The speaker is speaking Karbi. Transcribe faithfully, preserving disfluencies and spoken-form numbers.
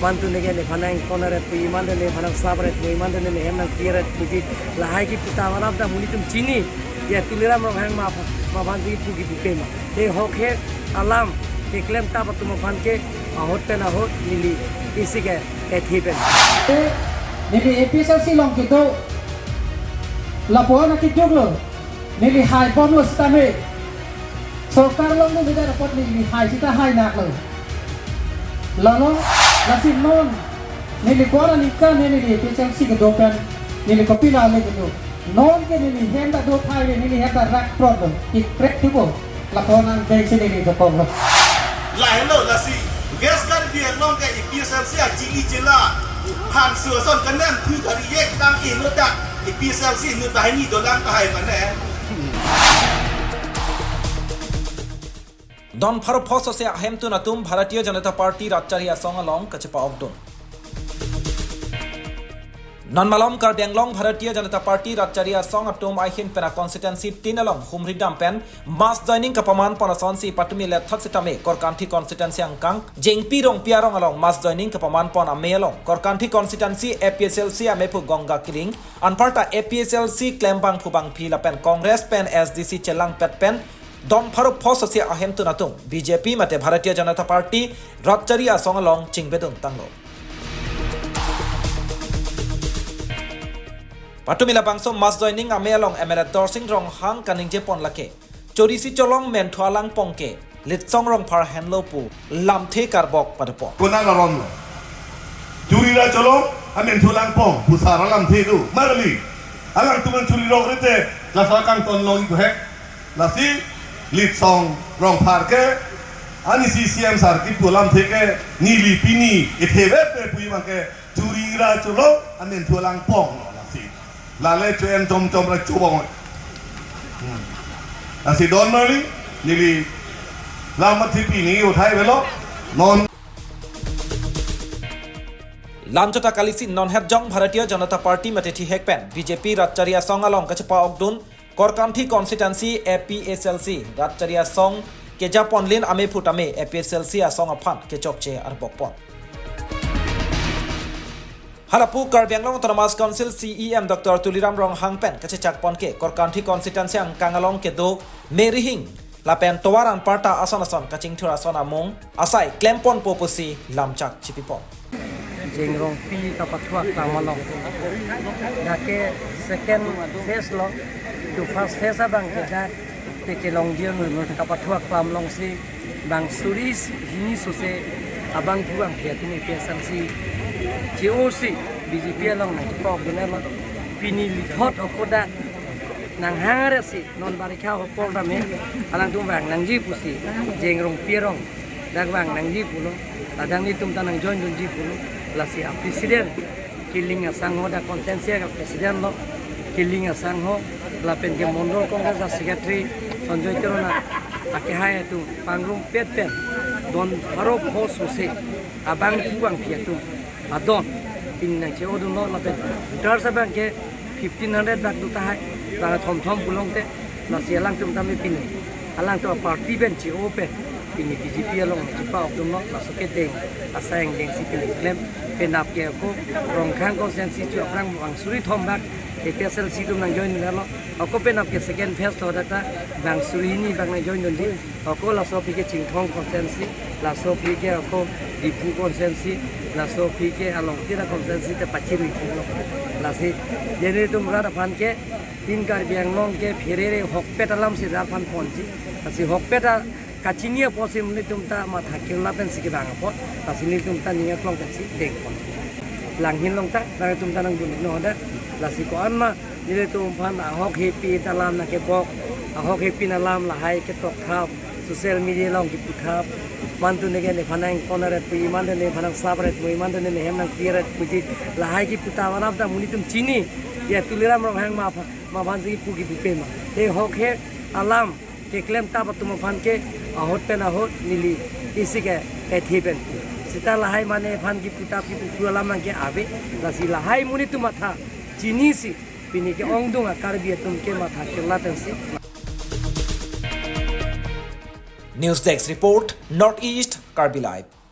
Mantu neke nephan nang konaret pu, mantu nephan nang sabaret pu, mantu ne nehem nang piaret puji. Lahai kipu ta alam ta monit atum chini. Ya Tuliram Ronghang ma, ma aphan si kipu kipupe ma. Te hok he alam keklem tap atum aphan ke ahut pen ahut neli isi ke ethi pen. Neli A P H L C along kedo. Lapuan akiduk lo. Neli hai bomlo sitame. Sorkar along neli dak apot neli hai sita hai naklo. Lalo, lasi non neli ko-an aningkan neli A P H L C kedo pen neli kopilo le kedo. Non ke neli hem ta do phai le, neli hem ta rak prot lo. Ikrek thupo. Lapuan an beng si neli dokok lo. Lahelo lasi West Karbi Anglong ke A P H L C achingki chela. Hansu ason kanem thu kari yek tang ino tak A P H L C nu tahai ni dolang tahai mane. Don pharo pho sose ahemtun atum Bharatiya Janata Party Ratchari Asong along kachepa-okdun. Non malom Karbi Anglong Bharatiya Janata Party Ratchari Asong atum ahin pen a constituency tin along humri dam pen mass joining kapaman pon asonsi patumi lethot sitame Korkanthi constituency angkang Jengpi Rongpi arong along mass joining kapaman pon amei along Korkanthi constituency A P H L C amephu Gongga Killing, anparta A P H L C klembangphu bangpi lapen Congress pen S D C chelangpet pen don pharo pho sose ahemtun atum B J P mate Bharatiya Janata Party Ratchari Asong along chingbedun tanglo. Patumi labangso mass joining amei along M L A Dorsing Ronghang kaningje pon lake chorisi cholong Menthu Langpong ke Litsong Rongphar henlo pu lamthe karbok padopon. Konat aron lo. Chori ra cholong a Menthu Langpong pu sar alamthe do. Marli. Alangtum chori rok rite lasa kangton long iku he. Lasi Litsong Rongphar ke ani si C M sar kipu alamthe ke neli pini ethe ve pe pu abang ke chori ra cholong a Menthu Langpong lo lasi. Lale cho-en chom chom ra chobong. Hmm. Lasi don marli neli lam mathipi ni uthai velo. Non. Lam chota kalisi non herjong Bharatiya Janata Party mate thihek pen B J P Ratchari Asong along kachepa-okdun Korkanthi constituency A P H L C Ratchari Asong keja ponlin amephu tame A P H L C asong aphan kechokche arbok pon. Halapu Karbi Anglong Autonomous Council C E M Doctor Tuliram Ronghang pen kachechak pon ke Korkanthi constituency angkang along kedo Merihing lapen tovar anparta ason ason kachingthur ason amung asai klem ponpo pusi lamchak chipipon. Jengrongpi kapathuak klam along. Dak ke second phase lo. To first phase abang ke dak te chelongji un kapathuak klam alongsi bang suri hini sose abangphu bangphi atum A P H L C che-osi B J P along nangkok dun lo. Pini lithot ako dak nanghang aresi non barikha hopol tame alangtum vang nangji pusi Jengrongpi arong dak vang nangji pulo, ladak nelitum ta nang join dunji pulo. Lasi a president Killing asangho, dak constituency a president lo Killing asangho, lapen ke Mondol Congress a secretary Sanjoy Teron akehai atum pangrumpet pen don pharo pho sose abangphu bangphi atum adon pini nangche-o dunlo lapen voters abang ke fifteen hundred bak do tahai, bang thomthom pulote, lasi alangtum tame pini alangtum party pen che-o pen pini B J P along chepa-ok dunlo. Laso ke deng asai angdeng si pini klem. Penap ke ako Rongkhang constituency chu aphrang bang suri thom bak A P H L C atum nang join dunlo. Ako penap ke second phase to, dak ta bang suri hini bak nang join dunji. Ako laso aphi ke Chinthong constituency, laso aphi ke ako Diphu constituency, laso aphi ke along tira constituency te pachiri thulo. Lasi jeni tum rat aphan ke tin Karbi Anglong ke pherere hokpet alam si rat aphan ponji. Lasi hokpet a kachini apotsi nelitum ta matha kirla pensi kevang apot, lasi nelitum ta ning aklong pensi deng pon. Langhin along ta nangtum ta nang dun no da. Lasi ko-an ma nelitum aphan ahok hepi ta alam nangkebok, ahok hepi alam lahai ketok thap, social media along kipu thap. Mantu neke nephan nang konaret pu, mantu nephan nang sabaret pu, mantu ne nehem nang piaret puji. Lahai kipu ta alam ta monit atum chini. Ya Tuliram Ronghang ma aphan, ma aphan si kipu kipupe ma. Te hok he alam keklem tap atum aphan ke ahut pen ahut neli isi ke ethi pen. Sita lahai mane aphan kipu tap kipu alam nangke ave. Lasi lahai monit atum matha chinisi pini ke-ongdung a Karbi atum ke matha kirla pensi. News Desk Report, North East Karbi Live.